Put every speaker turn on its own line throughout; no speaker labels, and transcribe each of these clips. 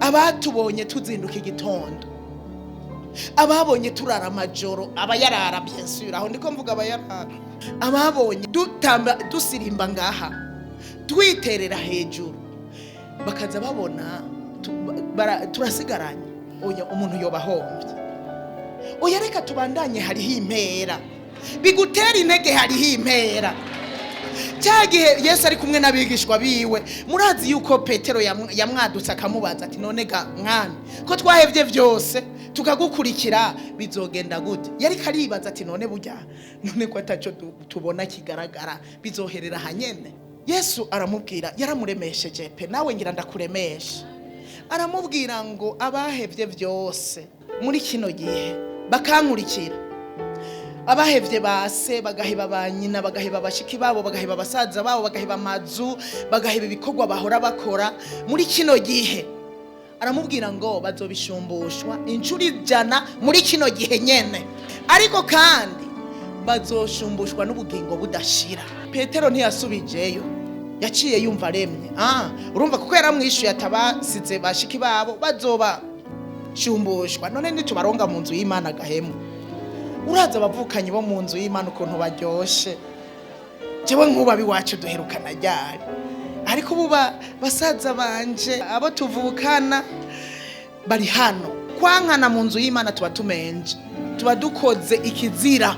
Abatubonye tuzinduka igitondo, ababonye turara amajoro, abayarara bien sûr, aho ndiko mvuga abayarara, ababonye dutamba, dusirimba ngaha, twiterera hejuru, bakaza babona turasigaranye. Oya, umuntu yoba ahombye. Oya, reka tubandanye, hariho impera. Bigutera intege, hariho impera. Cya gihe Yesu ari kumwe n'abigishwa biwe, murazi yuko Petero yamwadutse akamubaza ati: "None ga Mwami, ko twahevye byose tukagukurikira, bizogenda gute?" Yari karibaza ati: "None burya, none ko ataco tubona kigaragara, bizoherera hanyene?" Yesu aramubwira, yaramuremesheje pe. Nawe ngira ndakuremesha. Aramubwira ngo: "Abahevye byose muri kino gihe bakankurikira, abahevye base, bagaheba ba nyina, bagaheba bashiki babo, bagaheba basaza babo, bagaheba amazu, bagaheba ibikorwa bahora bakora muri kino gihe," aramubwira ngo bazobishumbushwa inshuro 100 muri kino gihe nyene, ariko kandi bazoshumbushwa n'ubugingo budashira. Petero ntiyasubijeyo, yaciye yumva aremye. Urumva, kuko yaramwishuye atabasize bashiki babo bazoba shumbushwa. None ntitubaronga mu nzu y'Imana gahemu? Uraza abavukanyi bo mu nzu y'Imana ukuntu baryoshe. Jewe nkuba iwacu duherukana ryari? Ariko ubu basaza banje, abo tuvukana bari hano. Kwankana mu nzu y'Imana tuba tumenje, tuba dukoze ikizira,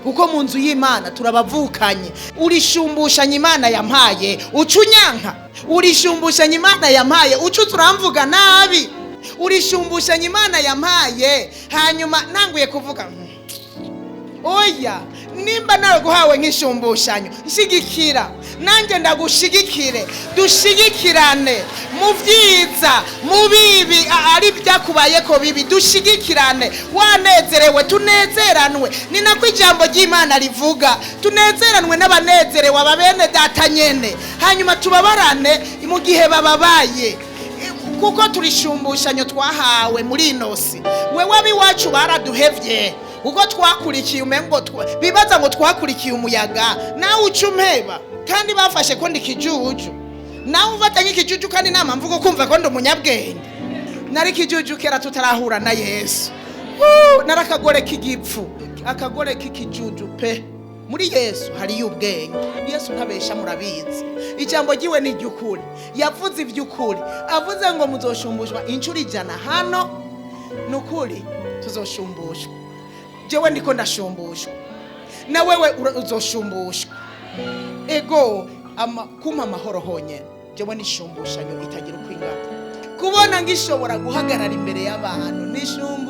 kuko mu nzu y'Imana turabavukanye. Urishumbushanya Imana yampaye, uca unyanka. Urishumbushanya Imana yampaye, uca uramvuga nabi. Urishumbushanya Imana yampaye, hanyuma ntanguye kuvuga: "Oya, nimba naraguhawe nk'ishumbushanyo, nshigikira nanjye ndagushigikire, dushigikirane mu byiza, mu bibi, ari byakubaye ko bibi dushigikirane, wanezerewe tunezeranwe." Ni nako ijambo ry'Imana rivuga: tunezeranwe n'abanezerewe, aba bene data nyene, hanyuma tubabarane mu gihe bababaye, kuko turishumbushanyo twahawe muri inosi. Wewe ab'iwacu baraduhevye kuko twakurikiye, umengo bibaza ngo twakurikiye umuyaga. Nawe uca umpeba kandi bafashe ko ndi ikijuju, nawe umfata nk'ikijuju, kandi nta mpamvu ko kumva ko ndi umunyabwenge. Nari ikijuju kera tutarahura na Yesu. Nari akagore k'igipfu, akagore k'ikijuju pe. Muri Yesu hariyo ubwenge. Yesu ntabesha, murabizi, ijambo ryiwe ni iry'ukuri. Yavuze iby'ukuri, avuze ngo muzoshumbushwa inshuro 100 hano. Ni ukuri tuzoshumbushwa. Jewe ndiko ndashumbushwa, na wewe uzoshumbushwa. Ego, kumpa amahoro honyene, jewe nishumbushanyo itagira uko ingana. Kubona ngishobora guhagarara imbere y'abantu nishumbushanyo.